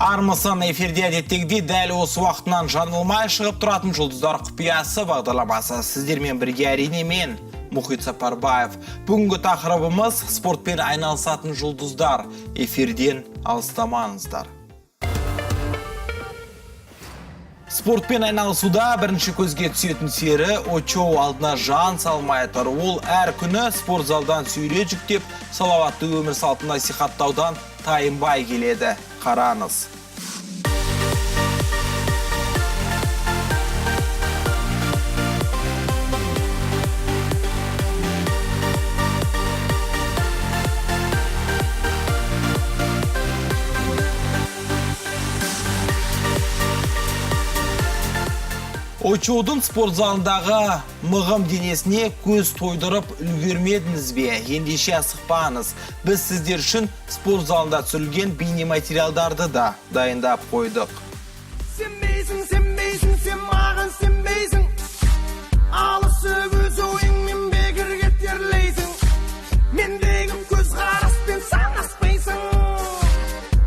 Армысың, эфирде әдеттегідей дәл осы уақытынан жаңылмай шығып тұратын «Жұлдыздар құпиясы» бағдарламасы. Сіздермен бірге, әрине, мен, Мұхит Сапарбаев. Бүгінгі тақырыбымыз – спортпен айналысатын жұлдыздар. Эфирден алыстамаңыздар. Спортпен айналысуда бірінші көзге түсетін сері Очоу алдына жан салмай тұр. Ол әр күні спорт залдан сурет жүктеп, салауатты өмір салтын насихаттаудан тайынбай келеді. Қараңыз. Очоудың спорт залындағы мығым денесіне көз тойдырып үлгермедіңіз бе? Ендеше асықпаңыз. Біз сіздер үшін спорт залында түсірілген бейнематериалдарды да дайындап қойдық. Сенбейсің, сенбейсің, сен маған сенбейсің. Алысып өз ойыңмен бекерге терлейсің. Мендегі көзқараспен санаспайсың.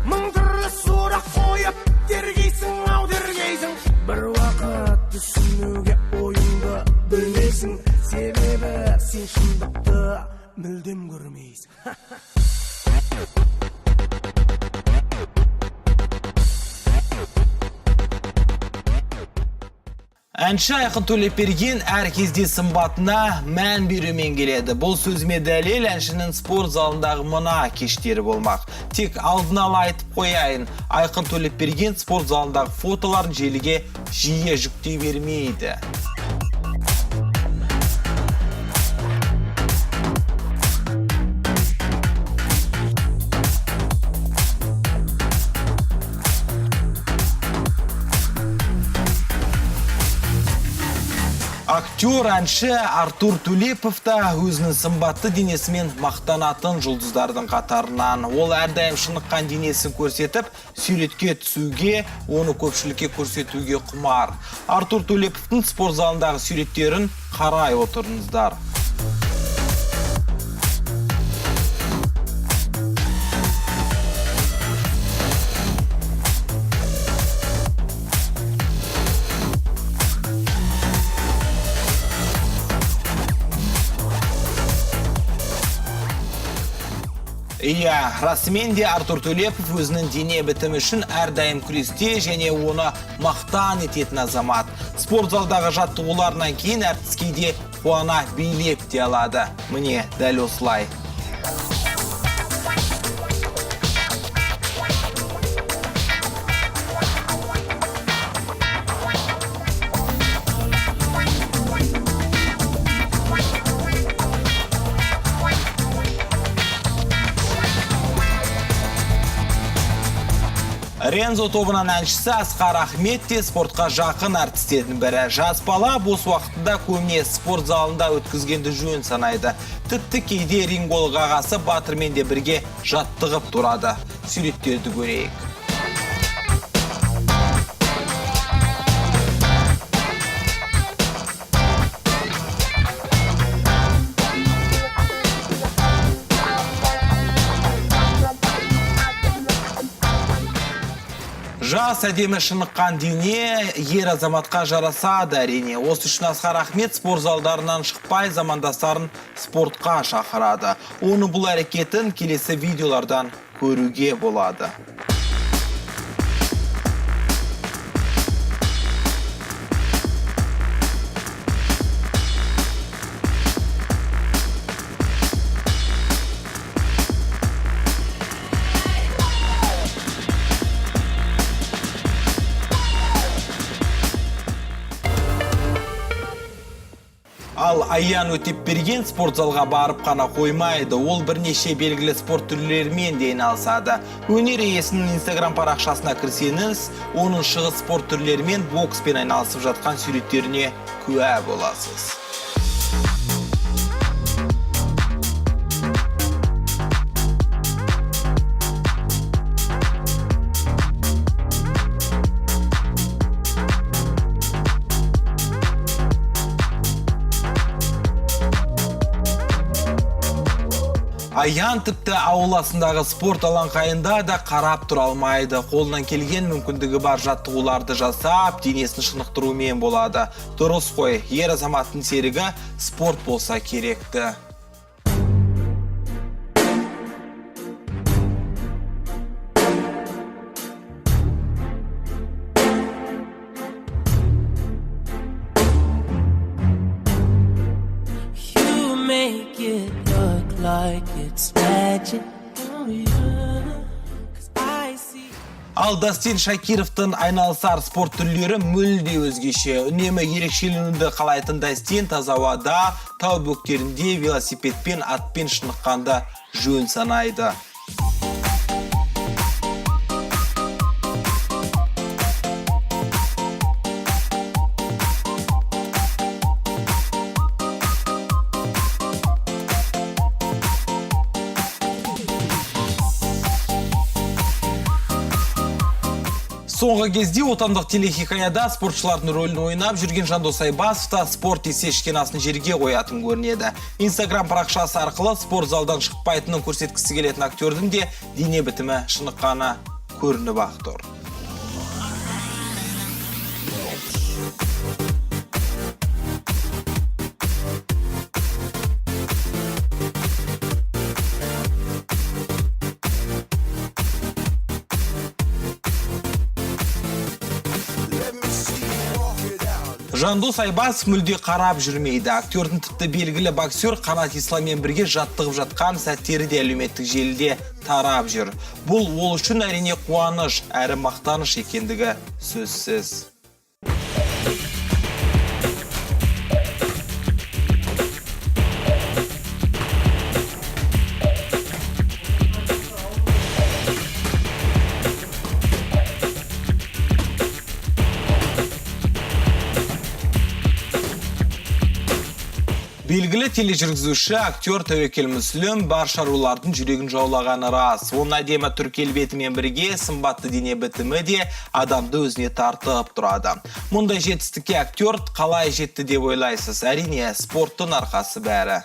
Мың түрлі сұрақ қойып тергейсің ау, тергейсің. Бір уақыт түсінуге ойыңды бөлмейсің. Себебі сен шындықты мүлдем көрмейсің. Әнші Айқын Төлепберген әр кезде сымбатына мән берумен келеді. Бұл сөзіме дәлел әншінің спорт залындағы мына кештері болмақ. Тек алдын ала айтып қояйын, Айқын Төлепберген спорт залындағы фотоларын желіге жиі жүктей бермейді. Актер, әнші Артур Төлепов та өзінің сымбатты денесімен мақтанатын жұлдыздардың қатарынан. Ол әрдайым шыныққан денесін көрсетіп, суретке түсуге, оны көпшілікке көрсетуге құмар. Артур Төлеповтың спорт залындағы суреттерін қарай отырыңыздар. Иә, расымен де Артур Төлепов өзінің дене бітімі үшін әрдайым күресте және оны мақтан ететін азамат. Спорт залдағы жаттығуларынан кейін әртіс кейде қуана билеп те алады. Міне, дәл осылай. Рензо тобының әншісі Асқар Ахмет те спортқа жақын әртістердің бірі. Жас бала бос уақытында көбіне спорт залында өткізгенді жөн санайды. Тіпті кейде ринголық ағасы Батырмен де бірге жаттығып тұрады. Суреттерді көрейік. Жас, әдемі, шыныққан дене ер азаматқа жарасады, әрине. Осы үшін Асқар Ахмет спорт залдарынан шықпай, замандастарын спортқа шақырады. Оны бұл әрекетін келесі видеолардан көруге болады. Ал Аян Өтепберген спорт залға барып қана қоймайды. Ол бірнеше белгілі спорт түрлерімен де айналысады. Өнер иесінің Инстаграм парақшасына кірсеңіз, оның шығыс спорт түрлерімен, бокспен айналысып жатқан суреттеріне куә боласыз. Аян тіпті ауласындағы спорт алаңқайында да қарап тұра алмайды. Қолынан келген мүмкіндігі бар жаттығуларды жасап, денесін шынықтырумен болады. Дұрыс қой, ер азаматтың серігі спорт болса керекті. You make it look like it's magic. Oh, yeah. 'Cause I see. Ал Дастин Шакировтың айналысар спорт түрлері мүлде өзгеше. Үнемі ерекшеленуді қалайтын Дастин таза ауада, тау бөктерінде велосипедпен, атпен шыныққанды жөн санайды. Соңғы кезде отандық телехикаяда спортшылардың рөлін ойнап жүрген Жандос Айбасов та спорт десе ішкен асын жерге қоятын көрінеді. Инстаграм парақшасы арқылы спорт залдан шықпайтынын көрсеткісі келетін актердің де дене бітімі шыныққаны көрініп ақ тұр. Жандос Айбасов мүлде қарап жүрмейді. Актердің тіпті белгілі боксер Қанат Исламмен бірге жаттығып жатқан сәттері де әлеуметтік желіде тарап жүр. Бұл ол үшін әрине қуаныш әрі мақтаныш екендігі сөзсіз. Белгілі тележүргізуші актер Тәуекел Мүслім бар шарулардың жүрегін жаулағаны рас. Оның әдемі түр келбетімен бірге сымбатты дене бітімі де адамды өзіне тартып тұрады. Мұндай жетістікке актер қалай жетті деп ойлайсыз? Әрине, спорттың арқасы бәрі.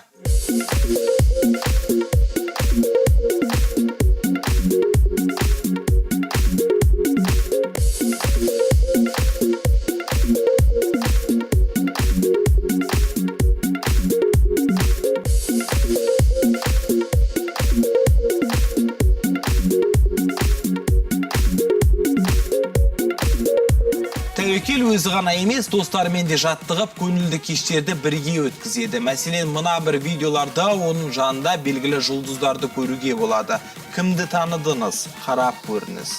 Тәуекел өзі ғана емес, достарымен де жаттығып, көңілді кештерді бірге өткізеді. Мәселен, мына бір видеоларда оның жанында белгілі жұлдыздарды көруге болады. Кімді таныдыңыз? Қарап көріңіз.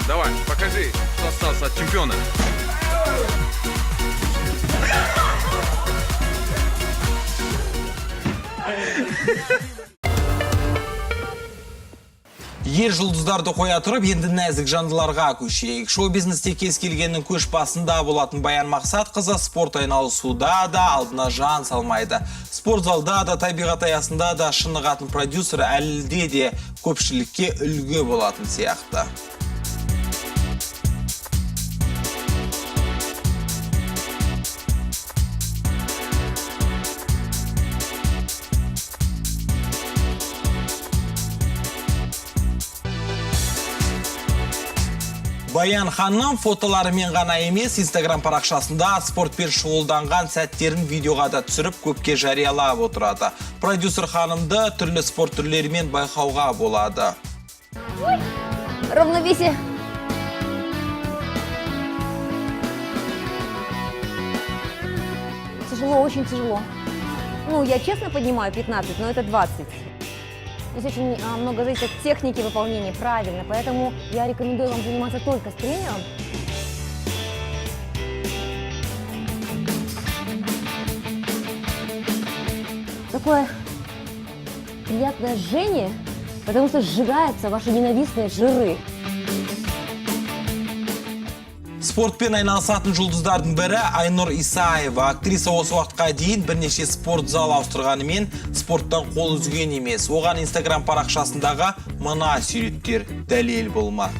Давай, покажи, что осталось от чемпиона. Ер жұлдыздарды қоя тұрып, енді нәзік жандыларға көшейік. Шоу-бизнесте кез келгеннің көш басында болатын Баян Мақсатқызы спорт айналысуда да алдына жан салмайды. Спорт залда да, табиғат аясында да шынығатын продюсер әлде де көпшілікке үлгі болатын сияқты. Баян ханым фотоларымен ғана емес, Инстаграм парақшасында спортпен шұғылданған сәттерін видеоға да түсіріп, көпке жариялап отырады. Продюсер ханымды түрлі спорт түрлерімен байқауға болады. Ой, равновесие. Тяжело, очень тяжело. Ну, я честно поднимаю 15, но это 20. Здесь очень много зависит от техники выполнения, правильно, поэтому я рекомендую вам заниматься только с тренером. Такое приятное жжение, потому что сжигаются ваши ненавистные жиры. Спортпен айналысатын жұлдыздардың бірі Айнұр Исаева. Актриса осы уақытқа дейін бірнеше спорт зал ауыстырғанымен спорттан қол үзген емес. Оған Инстаграм парақшасындағы мына суреттер дәлел болмақ.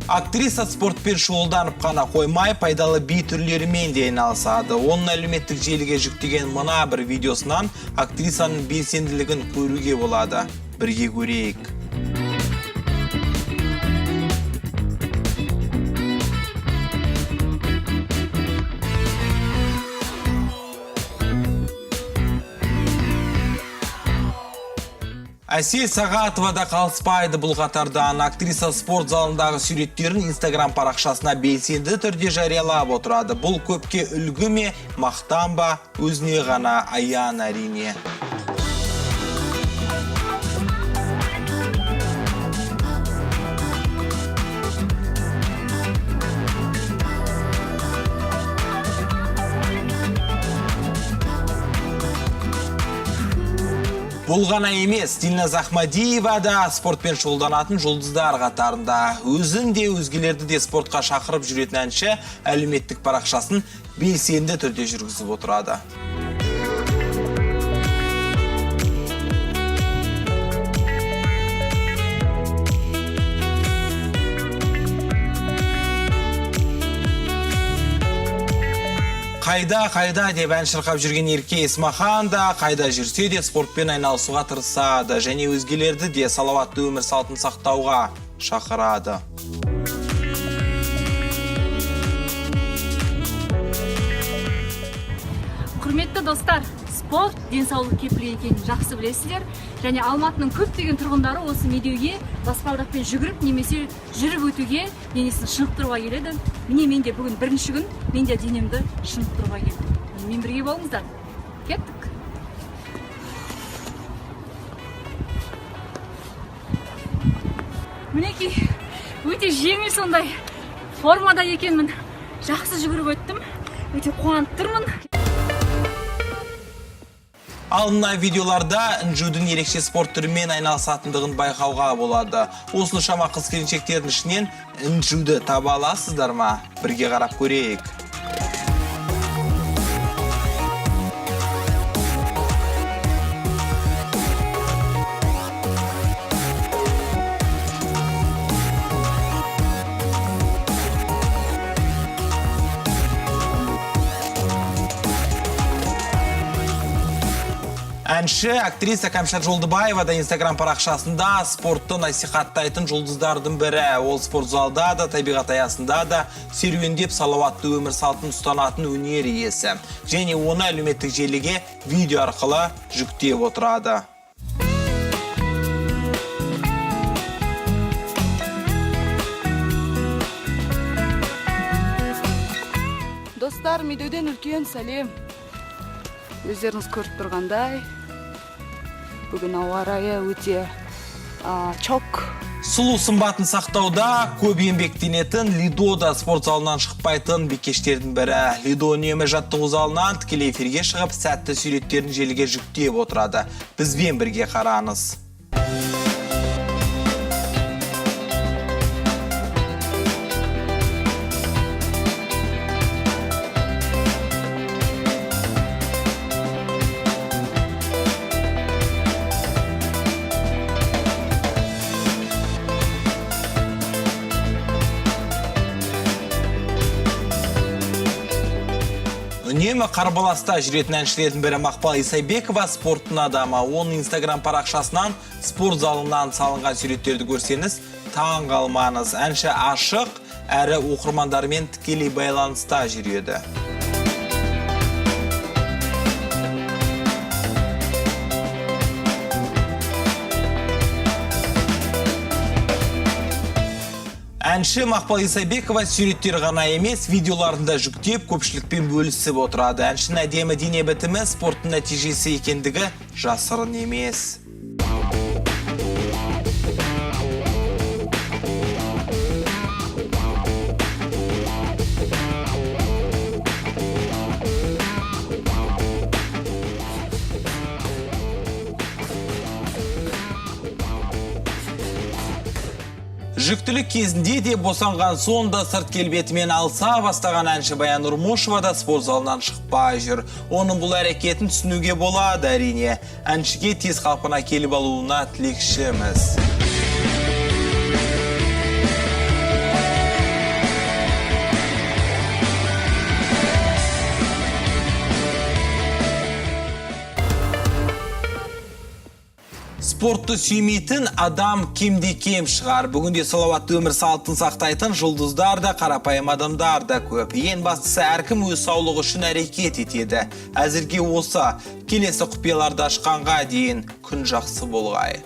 Актриса спортпен шұғылданып қана қоймай, пайдалы би түрлерімен де айналысады. Оның әлеуметтік желіге жүктеген мына бір видеосынан актрисаның белсенділігін көруге болады. Бірге көрейік. Әсел Сағатова да қалыспайды бұл қатардан. Актриса спорт залындағы суреттерін Инстаграм парақшасына белсенді түрде жариялап отырады. Бұл көпке үлгі ме, мақтан ба, өзіне ғана аян әрине. Бұл ғана емес, Дильназ Ахмадиева да спортпен шұғылданатын жұлдыздар қатарында. Өзін де, өзгелерді де спортқа шақырып жүретін әнші әлеуметтік парақшасын белсенді түрде жүргізіп отырады. Қайда деп ән шырқап жүрген Ерке Есмахан да қайда жүрсе де спортпен айналысуға тырысады және өзгелерді де салауатты өмір салтын сақтауға шақырады. Құрметті достар, спорт денсаулық кепілі екенін жақсы білесіздер. Және Алматының көптеген тұрғындары осы Медеуге баспалдақпен жүгіріп немесе жүріп өтуге, денесін шынықтыруға келеді. Міне мен де бүгін бірінші күн, мен де денемді шынықтыруға келдім. Менімен бірге болыңыздар. Кеттік. Мінекей, өте жеңіл сондай формада екенмін. Жақсы жүгіріп өттім. Өте қуанып тұрмын. Ал мына видеоларда Інжудің ерекше спорт түрімен айналысатындығын байқауға болады. Осыншама қыз келіншектердің ішінен Інжуді таба аласыздар ма? Бірге қарап көрейік. Әнші, актриса Кәмшат Жолдыбаева да Инстаграм парақшасында спортты насихаттайтын жұлдыздардың бірі. Ол спорт залда да, табиғат аясында да серуендеп салауатты өмір салтын ұстанатын өнер иесі. Және оны әлеуметтік желіге видео арқылы жүктеп отырады. Достар, Медеуден үлкен сәлем. Өздеріңіз көріп тұрғандай, бүгін ауа райы өте чок. Сұлу сымбатын сақтауда көп еңбектенетін Лидо да спорт залынан шықпайтын бикештердің бірі. Лидо үнемі жаттығу залынан тікелей эфирге шығып, сәтті суреттерін желіге жүктеп отырады. Бізбен бірге қараңыз. Үнемі қарбаласта жүретін әншілердің бірі Мақпал Исайбекова спорттың адамы. Оның Инстаграм парақшасынан спорт залынан салынған суреттерді көрсеңіз, таң қалмаңыз. Әнші ашық әрі оқырмандарымен тікелей байланыста жүреді. Әнші Мақпал Исабекова суреттер ғана емес, видеоларын да жүктеп, көпшілікпен бөлісіп отырады. Әншінің әдемі дене бітімі спорттың нәтижесі екендігі жасырын емес. Жүктілік кезінде де босанған соң да сырт келбетімен алса бастаған әнші Баян Нұрмышева да спорт залынан шықпай жүр. Оның бұл әрекетін түсінуге болады әрине. Әншіге тез қалпына келіп алуына тілекшіміз. Спортты сүймейтін адам кемде кем шығар. Бүгінде салауатты өмір салтын сақтайтын жұлдыздар да, қарапайым адамдар да көп. Ең бастысы, әркім өз саулығы үшін әрекет етеді. Әзірге осы. Келесі құпияларды ашқанға дейін күн жақсы болғай.